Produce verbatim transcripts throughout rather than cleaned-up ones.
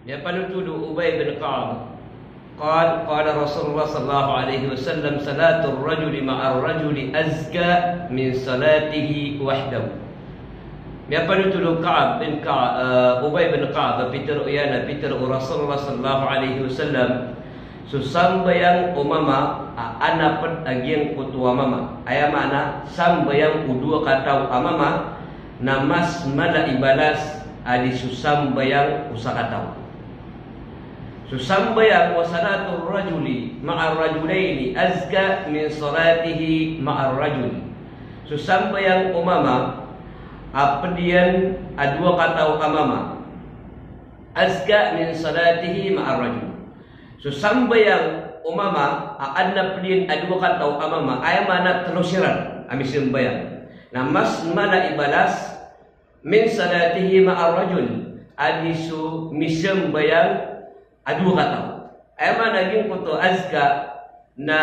Miyapanothol o Ubay bin Ka'ab. Qal, qala Rasulullah sallallahu alaihi wasallam, "Salatur rajuli ma'ar rajuli azka min salatihi wahdahu." Miyapanothol o Ka'ab bin Ka-, eh, Ubay bin Ka'ab, a pitharo iyan a pitharo o Rasulullah sallallahu alaihi wasallam, so sambayang o mama a adn a pd a giyangkoto a mama. Aya maana, sambayang o dowa kataw a mama, na mas mala i balas a di so sambayang o sakataw. So sambayang, wa salatur rajuli ma'ar rajulaini azka min salatihi ma'ar rajul. So sambayang o mama a pd iyan a dowa kataw a mama, azka min salatihi ma'ar rajul. So sambayang o mama a adn a pd iyan a dowa kataw a mama, aya maana tlo siran a misambayang, na mas mala i balas min salatihi ma'ar rajul, a di so misambayang a dowa kataw. Aya maana giyangkoto azka na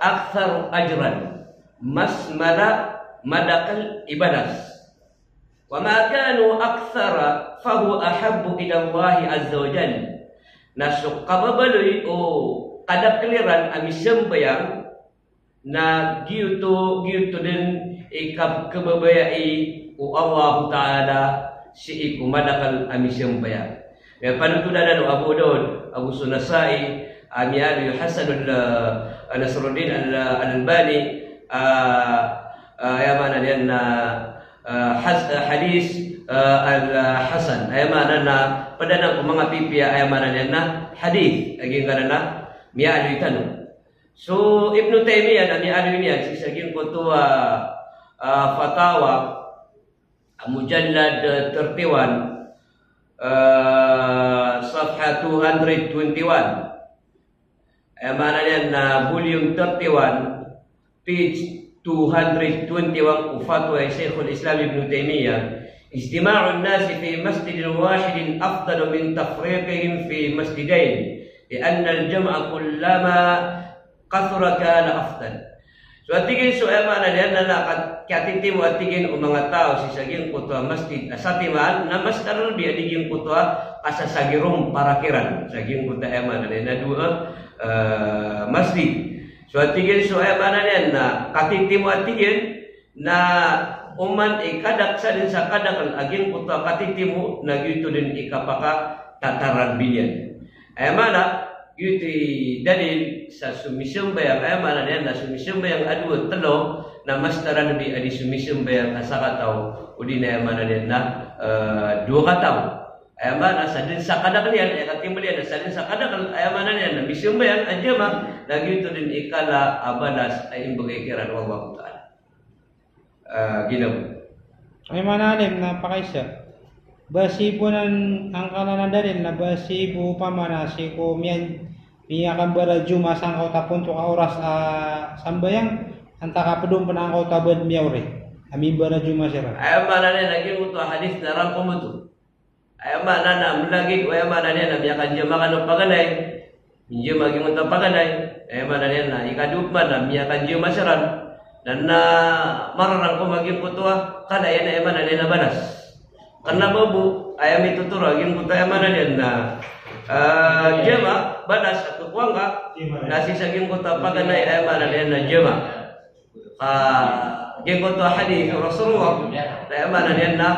akthar ajran, mas mala, madakl i balas. Wa ma kanu akthara fahuwa ahabbu ila Allahi azza wa jal. Na so kababaloy o kadakl iran a misambayang, na giyoto, giyoto dn i kab-, kababayai o Allahu Ta'ala sii ko madakl a misambayang. Miyapanothol anan o Abu Daud, ago so Nasa'i, a miyaaloy o Hasan al-, ah, Nasruddin al-, Al-Albani, ah, ah, aya maana niyan na, ah, has-, ah, hadith, ah, al-, ah, hasan. Aya maana na pd anan ko manga pipiya, aya maana niyan na hadith. Lagid angkanan a miyaaloy tano. So Ibnu Taymiyyah na miyaaloy niyan sii sa giyangkoto a, ah, fatawa, a mujallad, eh, thirty-one, eh, safha two hundred twenty-one. Aya maana niyan na volume thirty-one, page two hundred twenty-one, o fatwa i Shaykhul Islam Ibnu Taymiyyah, "Ijtima'un nasi fi masjidin wahidin afdalu min tafriqihim fi masjidain, li'anna al-jam'a kullama kathura kana afdal." So a tig iyan, so aya maana niyan na, na kat-, kiyatitimo a tig iyan o manga taw sii sa giyangkoto a masjid a satiman, na mas karbi a di giyangkoto a kasasagirong parak iran sa giyangkoto a, aya maana niyan na, dowa, eh, masjid. So a tig iyan, so aya maana niyan na katitimo a tig iyan, na oman i kadak-, sadn sa kadakl a giyangkoto a katitimo, na giyoto dn i kapakatatarang iyan. Aya maana, giyoto i dalil sa so misambayang, aya maana niyan na so misambayang a dowa, tlo, na mas tarang a di so misambayang a sakataw, odi na aya maana niyan na, eh, dowa kataw. Aya maana sadn sa kadakl iyan, aya katitimo iyan na sadn sa kadakl, aya maana niyan na misambayang a jama, na giyoto dn i kala a balas a imbgay kiran o Allahu Ta'ala. Ah, ginawa. Ay, maana alim na pakaisa. Ba sii bo nan angkanan a dalil na ba sii bo opama na sii ko miyan, miyakambarajoma sangkoto a pontok a oras a sambayang, antaa ka pd on pn angkoto a ba dn miyaori a mimbarajoma siran. Aya maana niyan na giyangkoto a hadith na rangkom oto. Aya maana na mlagid o, aya maana niyan na miyakanjama kano paganay. Minjama giyangkoto a paganay. Aya maana niyan na ikadowa pman na miyakanjama siran. Na, na mararangkom a giyangkoto a kala iyan, aya maana niyan na balas. Kna ba bo, aya mitotoro a giyangkoto, aya maana niyan na, eh, jama, balas a tokowan ka, na sii sa giyangkoto a paganay, aya maana niyan na jama. Ah, giyangkoto a hadith o Rasulullah, na aya maana niyan na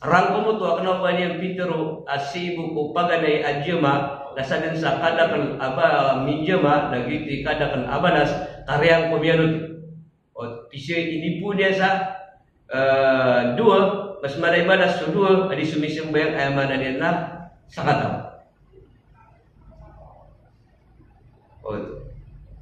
rangkom oto a kna o ba niyan pitharo a sii bo ko paganay a jama, na sadn sa kadakl a ba minjama, na giyoto i kadakl a balas, kariyangkom iyan oto. O, pisi inipo niyan sa, eh, dowa, mas mala i balas so dowa a di so misambayang, aya maana niyan na sakataw. O,